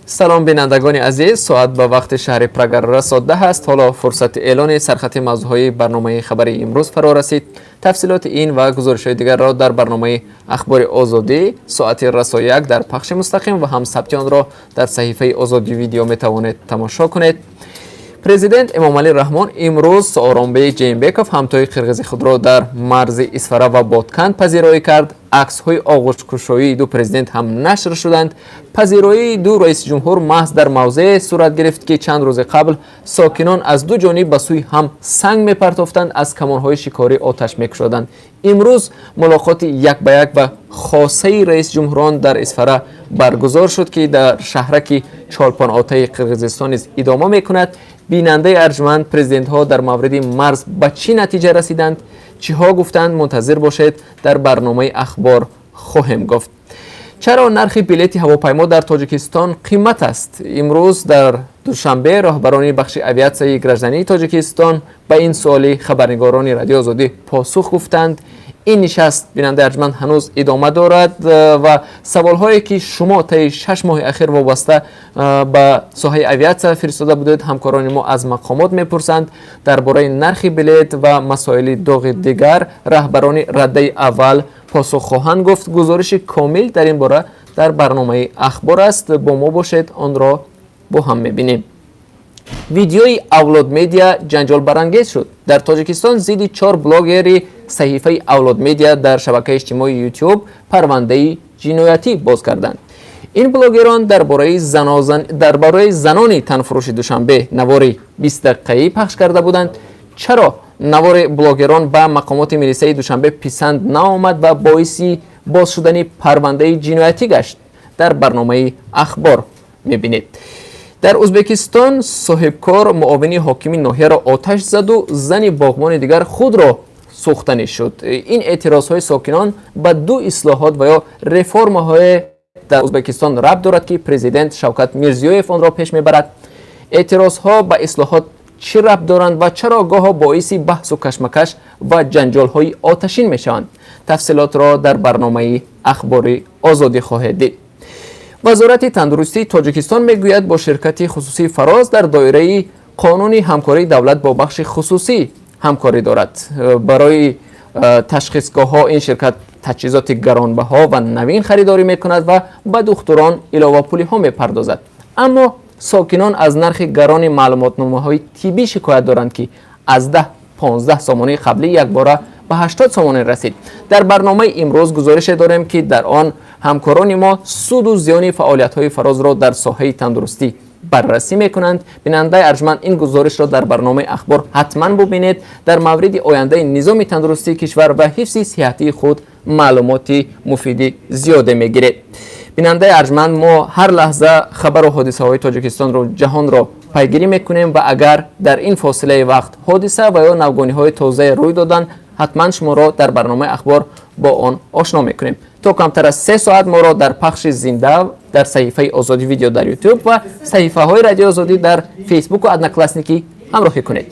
Салом, бинандагони азиз. Соат ба вақти шаҳри Прага расо 10 аст. Ҳоло фурсати эълони сархати мавзӯъҳои барномаи хабарии имрӯз фаро расид. Тафсилоти ин ва гузоришҳои дигарро дар барномаи Ахбори Озодӣ соати расо 1 дар пахши мустақим ва ҳам сабти онро дар саҳифаи Озодӣ Видео метавонед тамошо кунед. Президент Эмомалӣ Раҳмон имрӯз Сооронбей Ҷейнбеков, ҳамтои қирғизи худро, дар марзи Исфара ва Ботканд пазироӣ кард. Аксҳои оғӯшкушоии ду президент ҳам нашр шуданд. Пазироии ду раиси ҷумҳур маҳз дар мавзее сурат гирифт, ки чанд рӯзи қабл сокинон аз ду ҷониб ба сӯи ҳам санг мепартофтанд, аз камонҳои шикорӣ оташ мекушоданд. Имрӯз мулоқоти як ба як ва хосаи раиси ҷумҳурон дар Исфара баргузор шуд, ки дар шаҳраки Чолпон-Отаи Қирғизистон низ идома мекунад. Бинандаи арҷманд, президентҳо дар мавриди марз ба чӣ натиҷа расиданд, чиҳо гуфтанд? Мунтазир бошед, дар барномаи ахбор хоҳем гуфт. Чаро нархи билети ҳавопаймо дар Тоҷикистон қимат аст? Имрӯз дар Душанбе роҳбарони бахши авиатсияи граждании Тоҷикистон ба ин суоли хабарнигорони Радиои Озодӣ посух гуфтанд. Ин нишаст, бинандаи арҷманд, ҳанӯз идома дорад ва саволҳое, ки шумо таи 6 моҳи ахир вобаста ба соҳаи авиатсия фиристода будед, ҳамкорони мо аз мақомот мепурсанд. Дар бораи нархи билет ва масоили доғи дигар раҳбарони раддаи аввал посух хоҳанд гуфт. Гузориши комил дар ин бора дар барномаи ахбор аст. Бо мо бошед, онро бо ҳам мебинем. Видеои Авлод Медиа ҷанҷолбарангез шуд. Дар Тоҷикистон зидди чор блогери саҳифаи Авлод Медиа дар шабакаи иҷтимоии Ютуб парвандаи ҷиноятӣ боз карданд. Ин блогерон дар бораи занони танфурӯши Душанбе навори 20 дақиқаӣ пахш карда буданд. Чаро навори блогерон ба мақомоти милисаи Душанбе писанд наомад ва боиси боз шудани парвандаи ҷиноятӣ гашт? Дар барномаи ахбор мебинед. Дар Ӯзбекистон соҳибкор муовини ҳокими ноҳияро оташ заду зани боғбони дигар худро сӯхтанӣ шуд. Ин эътирозҳои сокинон ба ду ислоҳот ва ё реформаҳое дар Ӯзбекистон рабт дорад, ки президент Шавкат Мирзиёев онро пеш мебарад. Эътирозҳо ба ислоҳот чӣ рабт доранд ва чаро гоҳо боиси баҳсу кашмакаш ва ҷанҷолҳои оташин мешаванд? Тафсилотро дар барномаи Ахбори Озодӣ хоҳед дид. Вазорати тандурустии Тоҷикистон мегӯяд, бо ширкати хусусии Фароз дар доираи қонуни ҳамкории давлат бо бахши хусусӣ ҳамкорӣ дорад. Барои ташхисгоҳҳо ин ширкат таҷҳизоти гаронбаҳо ва навин харидорӣ мекунад ва ба духтурон иловапулиҳо мепардозад. Аммо сокинон аз нархи гарони маълумотномаҳои тиббӣ шикоят доранд, ки аз 10-15 сомонии қаблӣ якбора ба 80 сомонӣ расид. Дар барномаи имрӯз гузорише дорем, ки дар он ҳамкорони мо суду зиёни фаъолиятҳои Фарозро дар соҳаи тандурустӣ баррасӣ мекунанд. Бинандаи арҷманд, ин гузоришро дар барномаи ахбор ҳатман бубинед. Дар мавриди ояндаи низоми тандурустии кишвар ва ҳифзи сиҳатии худ маълумоти муфиди зиёде мегиред. Бинандаи арҷманд, мо ҳар лаҳза хабару ҳодисаҳои Тоҷикистонро, ҷаҳонро пайгирӣ мекунем ва агар дар ин фосилаи вақт ҳодиса ва ё навгониҳои тозае рӯй доданд, ҳатман шуморо дар барномаи ахбор бо он ошно мекунем. То камтар аз 3 соат моро дар пахши зинда дар саҳифаи Озодӣ Видео дар Ютуб ва саҳифаҳои Радиои Озодӣ дар Фейсбуку Одноклассники ҳамроҳӣ кунед.